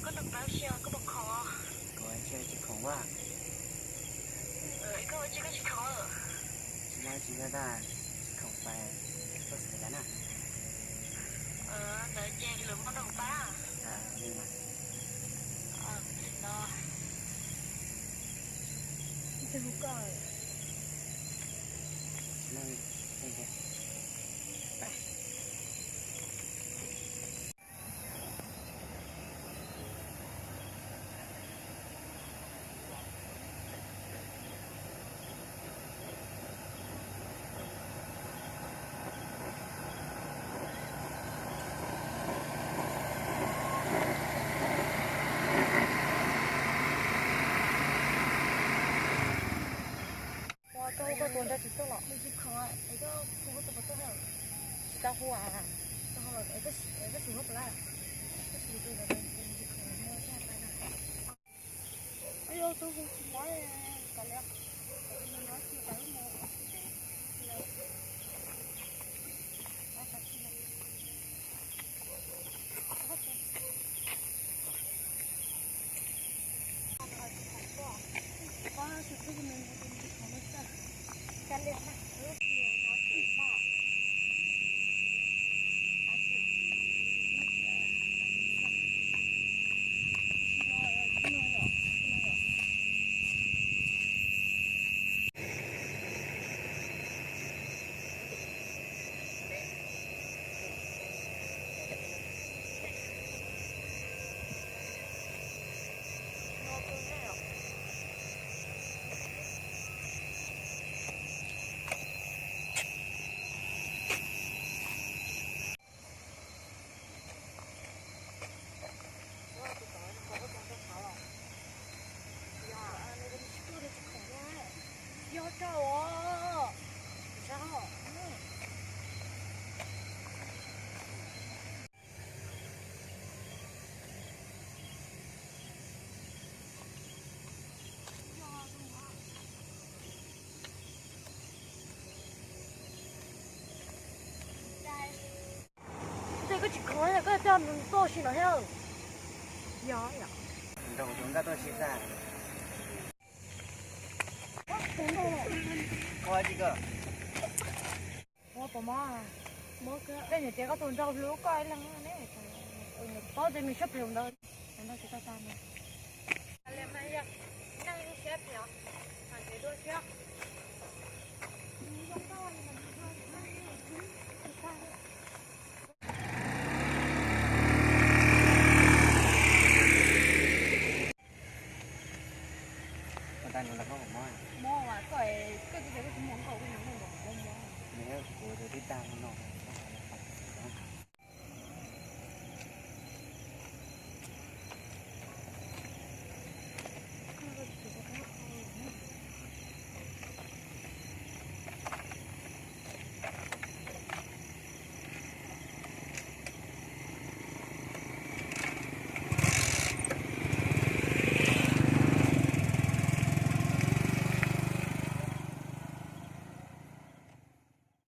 Koj nrog pab si os, koj puas khoom? Kuv tsis khoom ua. Koj ua tsi koj tsis khoom? Tsis muaj tsis yog tas, tsis khoom pais tuaj xav cas na. Ntawd ces lwm hmo nrog kuv pab. Li mas. Li no. Tsis hu koj. Ua, koj hu koj tus nrog tsis tuaj los? Tsis tau hu a. Ib yog tus hu tsis tau, kav liam, no tsis tau mus. Yog rau os. Ntxawm, koj tsis khoom, koj coj tuaj si no thiab. Yog, yog. Nrog kuv tus nkauj tuaj si xwb. Ua tsis koj. Ua pom mov. Tej niam tias koj tus nraug hlub koj ib leeg ne. Paub tias nws siab phem ntawd, nraug tsis tau tag nws. Neeg siab phem, ntev dua siab.